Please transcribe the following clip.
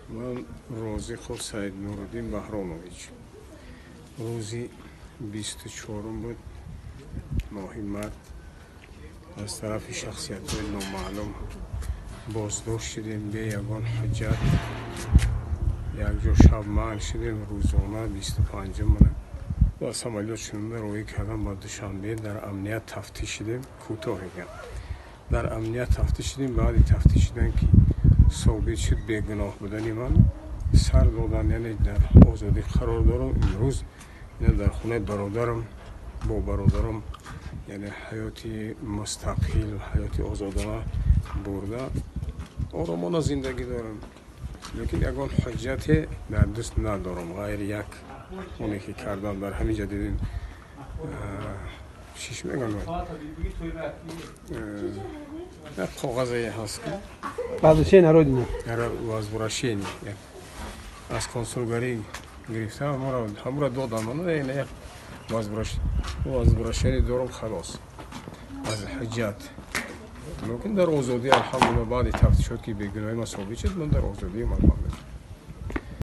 Ман Розиқов Саиднуриддин Баҳромович. Рӯзи 24-ум буд, моҳи март, аз тарафи шахсиятҳои номаълум боздошт шудем бе ягон ҳуҷҷат. Якҷо шаб манъ шудем, рӯзона 25-ум ба самолёт шунда роҳӣ кардам ба Душанбе. Дар амният тафтиш шудем, кӯтоҳ гап. Дар амният тафтиш шудем, баъди тафтиш шудан ки собит шуд бегуноҳ будани ман, сар додан, яъне дар озодӣ қарор дорам. Имрӯз ина дар хонаи бародарам бо бародарам, яъне ҳаёти мустақил, ҳаёти озодона бурда, оромона зиндагӣ дорам. Лекин ягон ҳуҷҷате дар даст надорам, ғайри як оне ки кардам. Дар ҳамин ҷа дидем, чиш мегӯям, як коғазе ҳаст ки Возвращение на родину. Возвращение аз консулгарӣ гирифтам, ҳамура додам. Як возвращение дорам, халос, аз ҳуҷҷат. Лекин дар озодӣ, алҳамдулилла, баъди тафтишот ки бегуноҳи ман собит шуд, ман дар озодиам, алҳамдулилла.